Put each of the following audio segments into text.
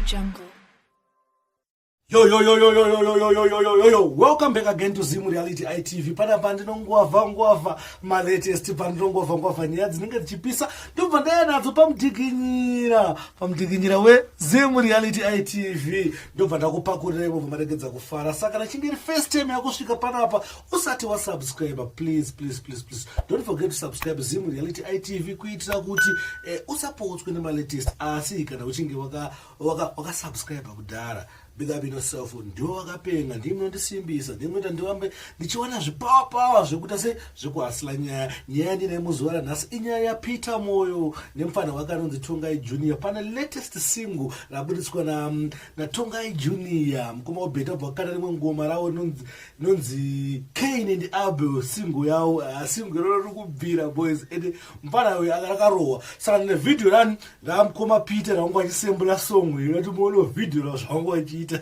Jungle. Yo yo yo yo yo yo yo yo yo yo yo yo yo welcome back again to Zim Reality ITV. Panapa ndinongovha ngwavha ma latest pandinongovha ngwavha nyaya dzinenge dzichipisa ndobva ndaya nadzo pamudikinyira pamudikinyira we Zim Reality ITV ndobva ndakupakurira imomo maregedza kufara. Saka kana chinge iri first time yakusvika panapa usati wa subscribe please please please please don't forget to subscribe Zim Reality ITV kuitira kuti eh, usapotswe nema latest asi kana uchinge waka wakasubscribe waka kudhara big up yourself ndiwe wakapenga ndiye munondisimbisa ndiye munoita ndirambe ndichiwana zvipawapawa zvekuita se zvekuhasila nyaya nyaya ndinaye muzuva ranhasi inyaya yapeter moyo nemufana wake anonzi tongai junior pane latest single rabuditswa natongai na junior mukoma wabeta bva wakanda rimwe ngoma rawo inonzi Cain and Abel single yawo ah, single iroro riri kubvira boys and mfana uyu rakarohwa saka ndine video rani ramukoma Peter ravangu vachisembula song iyo kuti muone video ra zvavangu vachiita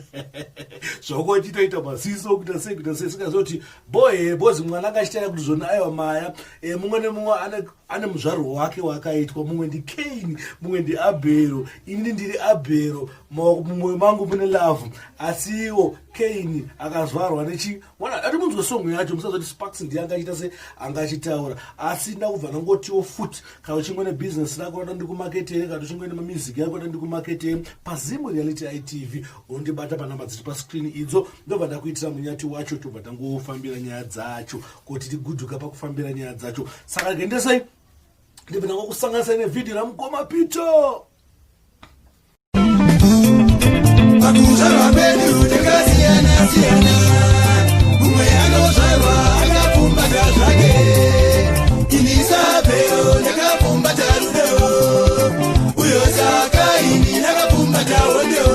zvavangu vachiita ita maziso kuita sei kuita sei singazoti boy boys mwana anga achitaira kuti zvona aiwa maya eh, mumwe nemumwe ane ane muzvarwo wake waakaitwa mumwe ndicain mumwe ndiabhero inini ndiri abhero mumwoyo mangu mune love asiwo cain akazvarwa nechi wana ati munzwe songo yacho musazoti sparks ndiye anga achiita se anga achitaura asi ndakubva ndangotiwo futi kana uchingwe nebusiness rako rada ndikumaketere kana uchingwe nemamusic yako rada ndikumaketere pazimu reality itv unondibata panhamba dziri pascreen idzo ndobva ndakuitira munyati wacho tobva tangofambira nyaya dzacho kuti tiguduka pakufambira nyaya dzacho saka gendesai ndibva ndangokusanganisai nevhidhiyo ramukoma peter Pakuzvarwa kwedu takasiyana siyana, mumwe anozvarwa akapfumbata zvake, ini saAbhero ndakapfumbata rudo, uyo saKaini akapfumbata hondo.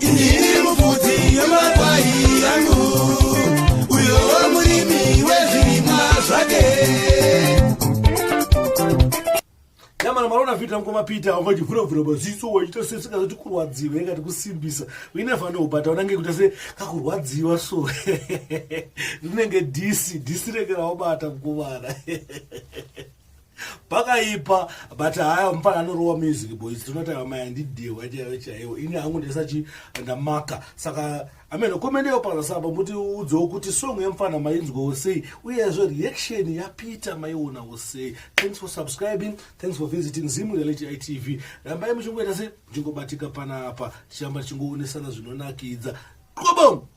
Ini mufudzi wemakwai angu, uyo murimi wezvirimwa zvake. Yamana marona vita mukoma Peter wanga uchivhura vhura maziso wachiita se singazoti kurwadziwa ingati kusimbisa. We never know but unenge kuita se kakurwadziwa so. Rinenge disi, disi renge rawabata mukomana. Pakaipa but haya mfana anorowa music boys tinoti amaya ndidhewa chaiwo chaiwo. Ini hangu ndisachi ndamaka saka Amen. Komendewo pazasamba muti udzewo kuti song yemfana mainzwawo sei uyezve reaction yaPeter maionawo sei. Thanks for subscribing. Thanks for visiting Zim Reality ITV. Rambai muchingoita se muchingobatika panapa tichiramba tichingoonesana zvinonakidza. Kobom!